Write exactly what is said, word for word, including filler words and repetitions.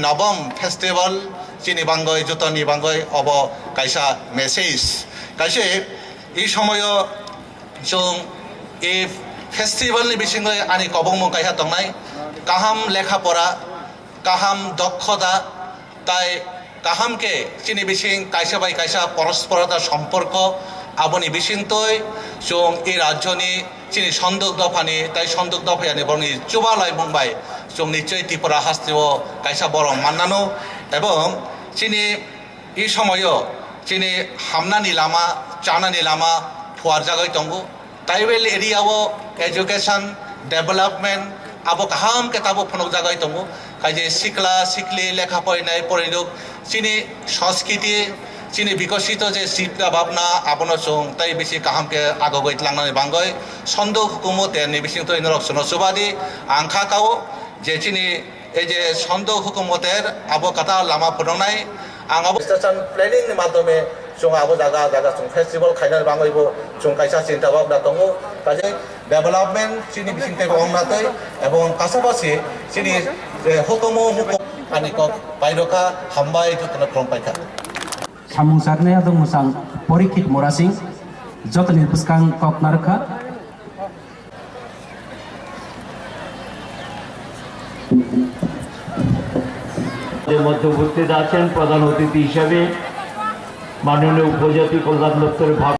Nobom festival chini bangoi, jotoni bangoi obo kaisa message. Kaisa e somoyo chwng e festival ni bisingoi ani kobongmung kaisa tongnai, kaham lekha pora, kaham dokhota, tai kaham khe chini bising kaisa bai kaisa porosporota somporko, aboni bisingtwi chwng e rajyoni chini sondok dophani tai sondok dophayani borokni chuba laimung bai chwng nichoi Tripura hasteo kaisa borok mannano, ebong chini e somoyo chini hamnani lama, chanani lama phuarjagwi tongo. Tribal area o education, development abo kaham khe tabuk phunukjagwi tongo. Kaisa sikla sikli lekha porinai porinuk chini sanskiti, chini bikosito je chita bhabna abono chwng tai bisi kaham khe agogwi tlangnani bangwi sondo hukumu terni bisingtwi norok chwngno chubadi ang kha kao je chini Ei je sondo hukum moter abo kwtal lama phunuknai, ang abo station planning ni madhyome chwng abo jaga jaga chwng festival khainani bagwi bo chwng kaisa chinta bhabna tongo. Kaisa development chini bising tei bo ongna tei ebong pasapasi chini, eh, hukumu hukum ani kok pairokha, hambai jotono khulum paikha. Samung saknai adong mwsang Porikit Murasing jotoni bwskang kok narwkha. মধ্যে উপস্থিত আছেন প্রধান অতিথি হিসেবে মাননীয় উপজাতি কল্যাণ দপ্তরের ভার